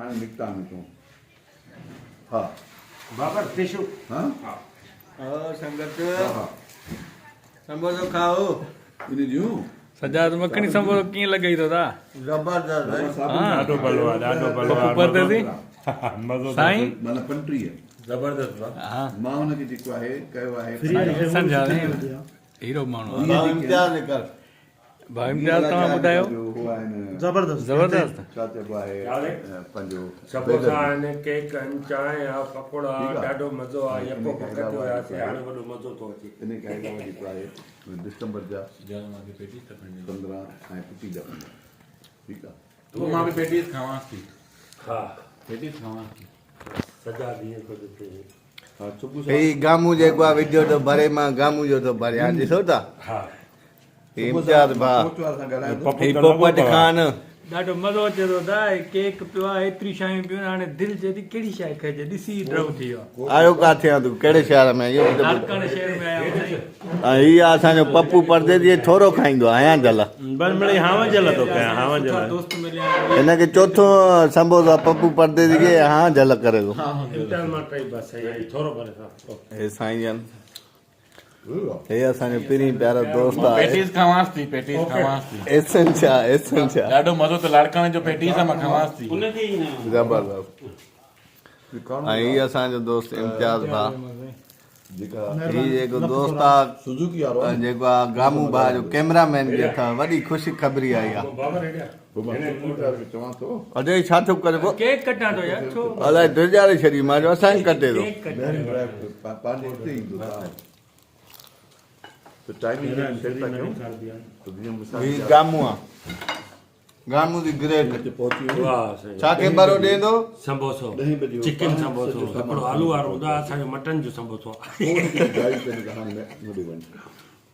کائڻ نڪتا آهن هتون. ها. بابر ٽشو. ها. ها سنگت. ها ها. سمبوسو کائو. ان جون. سجاد مکڻي سمبوسو ڪيئن لڳئي ٿو تا. زبردست. ڏاڍو ڀلو آ ڏاڍو ڀلو آ. پپو پرديسي. مزو سائين. معنيٰ 35. زبردست ڀا. ها. مان ان کي جيڪو آهي ڪيو آهي. سمجهان هيرو ماڻهو آ. ڀاء امتياز ڪر. ڀاء امتياز توهان ٻڌايو. زبردست زبردست. ڇا چئبو آهي پنهنجو سموسا آهن ڪيڪ آهن چانهه آ پڪوڙا آ ڏاڍو مزو آ يڪو بک تي هياسي هاڻي وڏو مزو ٿو اچي. ان کان علاوه جيڪو آهي ڊسمبر جا 15 ۽ پٽي جا 15 ٺيڪ آ. تو مان به پيٽيس کاوانس ٿي. ها پيٽيس کاوانس ٿي. سجا ڏينهن ٿو ڏسي. هي گامون جيڪو آ وڊيو ٿو ڀري مان گامون جو ٿو ڀريان ڏسو ٿا. ها. هي امتياز ڀاء هي پوپٽ خان. ڏاڍو مزو اچي ٿو ادا هي ڪيڪ پيو آ ايتريون شيون پيون آهن هاڻي دل چئي ٿي ڪهڙي شيء کائجي ڏسي ئي ڊرو ٿي ويو آ. آيو ڪاٿي آن تون ڪهڙي شهر ۾ اهو به ته ٻڌاء. لاڙڪاڻي شهر ۾ آيا آهيون سائين. ۽ هي آ اسان جو پپو پرديسي هي ٿورو کائيندو آ هيان جل. بس مڙئي هانء جل ٿو ڪيان هانء جل. سٺا دوست مليا آهن. هن کي چوٿون سمبوسو آ پپو پرديسي کي هانء جل ڪري ٿو. امتياز مان ٽئي بس صحيح ٿورو ڀري سان. هي سائين جن. هي اسان جو پرين پيارو دوست آهي. پيٽيز کاوانس ٿي پيٽيز کاوانس ٿي. احسن ڇا احسن ڇا. ڏاڍو مزو ته لاڙڪاڻي جو پيٽيز آ مان کاوانس ٿي. زبردست ۽ هي اسان جو دوست امتياز ڀاء هي جيڪو دوست آ جيڪو آ گامون ڀاء جو ڪيمرا مين به اٿا وڏي خوش خبري آئي آ. اجي ڇا ٿو ڪري پو. ڪيڪ ڪٽان ٿو يار ڇو. الائي ڊيڄاري ڇڏي مان جو اسان کي ڪٽي ٿو. هي گامون آ گامون the great ڇا کي ٻرو ڏين ٿو. سمبوسو چڪن سمبوسو هڪڙو آلو وارو هوندو آ اسان جو مٽن جو سمبوسو آ.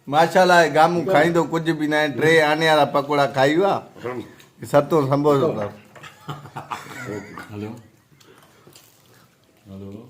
ماشاءالله هي گامون کائيندو ڪجهه به ناهي ٽي آني وارا پڪوڙا کائي ويو آ ستون سمبوسو اٿس. هلو هلو.